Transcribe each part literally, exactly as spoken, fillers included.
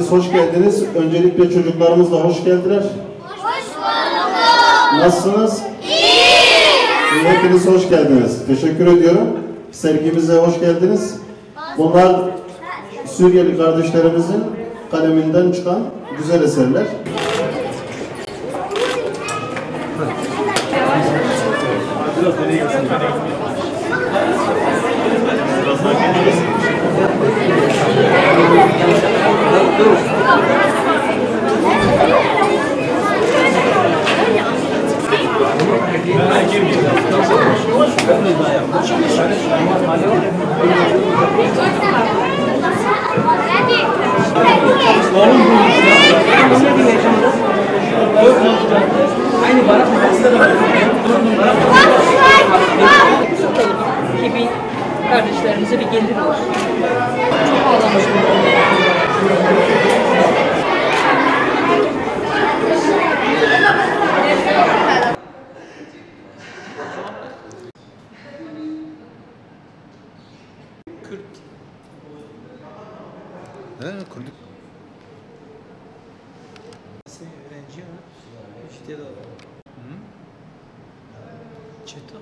Hoş geldiniz. Öncelikle çocuklarımız da hoş geldiler. Hoş bulduk. Nasılsınız? İyi. Hepiniz hoş geldiniz. Teşekkür ediyorum. Sergimize hoş geldiniz. Bunlar Suriyeli kardeşlerimizin kaleminden çıkan güzel eserler. Kardeşlerimize bir gelir olsun. Çok ağlamıştım. Kürt. He, Kürdük. Sen öğrenci mi? İşte de. Hı? Çeto.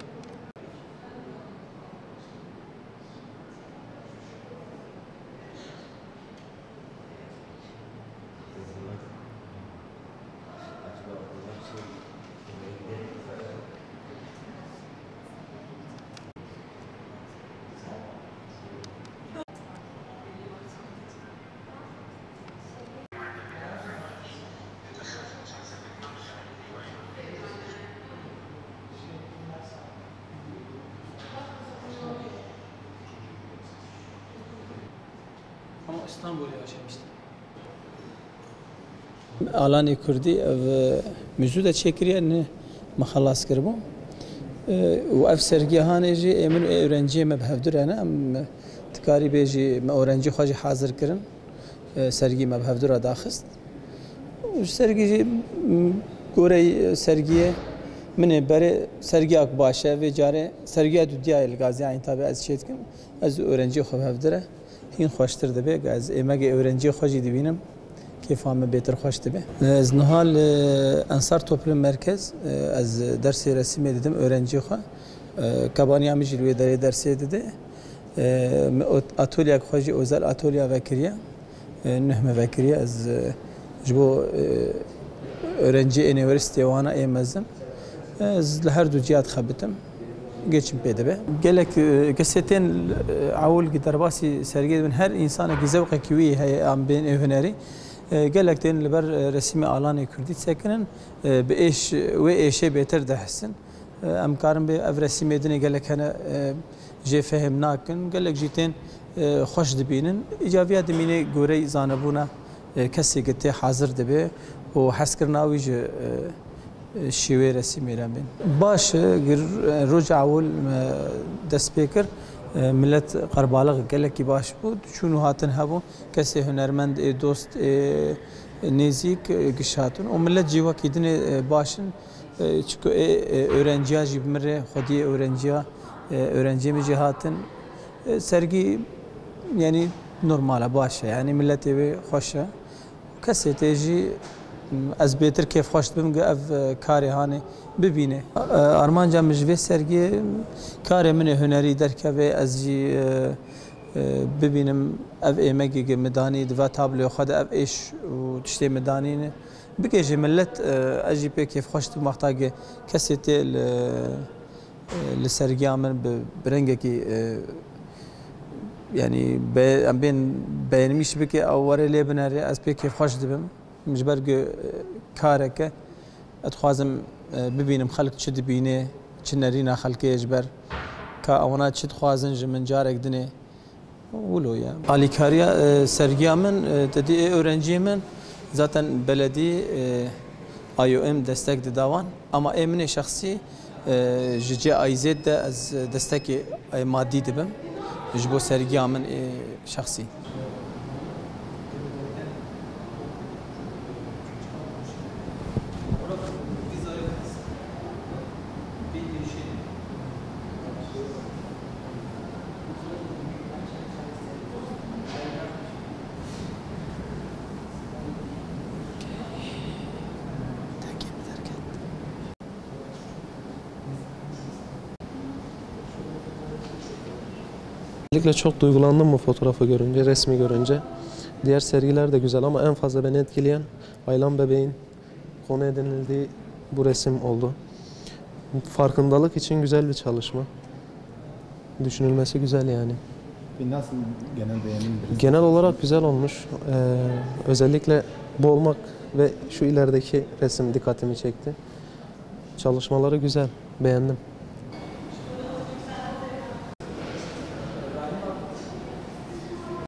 Ama İstanbul'da yaşamıştım. Alanê Kurdî ev, e, min zû de çêkiriye, ne min xelas kiribû. E, û ev sergiya hanê jî ê min û ê öğrenciyê me bi hevdu re ne. Em, e, dikarî bêjî me öğrencî xwe jî hazir kirin. E, sergî me bi hevdu re daxist. Û sergî jî, m, goreyê sergiyê min ê berê sergiyak baş e. Vê carê sergiya dudiyayê li Gaziantepê ez çê dikim. Ez û öğrenciyê xwe bi hevdu re. Hîn xweştir dibe, ez êmegê öğrenciyê xwe jî dibînim, kêfa min bêtir xweş dibe. Ez niha li Ensar Toplum Merkez, ez dersê resimê didim öğrenciyê xwe. Kebaniya min jî li wê derê dersê dide. Min ot-, atolyek xwe jî özel atolya vekiriye. Nuh min vekiriye. Ez, ji bo, e, öğrenciyê ênêwerîstê wana ê mezin. Ez li her du ciya dixebitim. Geçim pê dibe. Gelek, e, kesê tên, e, ewil ki derbasî sergê dibin, her însanekî zewqekî wî heye, em bên ê hunerî. E, gelek tên li ber, e, resîmê alanê kurdî disekinin, e, bi êş, wê êşê bêtir dihisin. E, em karin bê ev resîmê dinê gelek hene, e, jê fehm nakin, gelek jî tên, e, xweş dibînin. Îca viya dimînê goreyî zanebûna, e, kesê ki tê hazir dibe û hezkirina wî ji, e, e, şêwê resîmê re bên. Baş e, gir, e, roja ewil me dest pê kir, e, milet qerbalix gelekî baş bû, çûn û hatin hebû, kesê hunermend ê dost ê nêzîk, e, giş hatin û milet jî wekî dinê, e, baş in. E, çiku ê, e, öğrenciya jî bi min re, xwediyê öğrenciya, e, öğrenciyê min jî hatin. E, sergî, yanî normal e, baş e. Yanî miletê wê xweş e. Kesê tê jî, m, ez bêtir kêfxweş dibim ku ev, e, karê hanê bibîne. E, armanca min ji vê sergiyê, karê min ê hunerî derkeve, ez jî, e, e, bibînim ev êmegê ku min danî di va tabloya xwe de ev êş û tiştê min danîne. Bike jî milet, e, ez jî pê kêfxweş dibim wexta ke kesê tê li, e, li sergiya min bi, bi rengekî, e, yanî be-, em bên beğenmiş bike, ew were lê binere, ez pê kêfxweş dibim. Ji ber ku, e, kareke, ez dixwazim, e, bibînim xelk çi dibîne, çi nerîna xelkê ye ji ber ka ewana çi dixwazin ji min carek dinê. Wilo ye. Alîkariya, e, sergiya min, e, te dî ê öğrenciyê min zaten beledî, e, I O M destek dida wan. Ama ê min ê şexsî, e, ji C I Z de ez destekê, e, madî dibim. Ji bo sergiya min ê şexsî. Özellikle çok duygulandım bu fotoğrafı görünce, resmi görünce. Diğer sergiler de güzel ama en fazla beni etkileyen Aylan Bebeğin konu edinildiği bu resim oldu. Farkındalık için güzel bir çalışma. Düşünülmesi güzel yani. Peki nasıl, genel beğendin mi? Genel olarak güzel olmuş. Ee, özellikle bu olmak ve şu ilerideki resim dikkatimi çekti. Çalışmaları güzel, beğendim.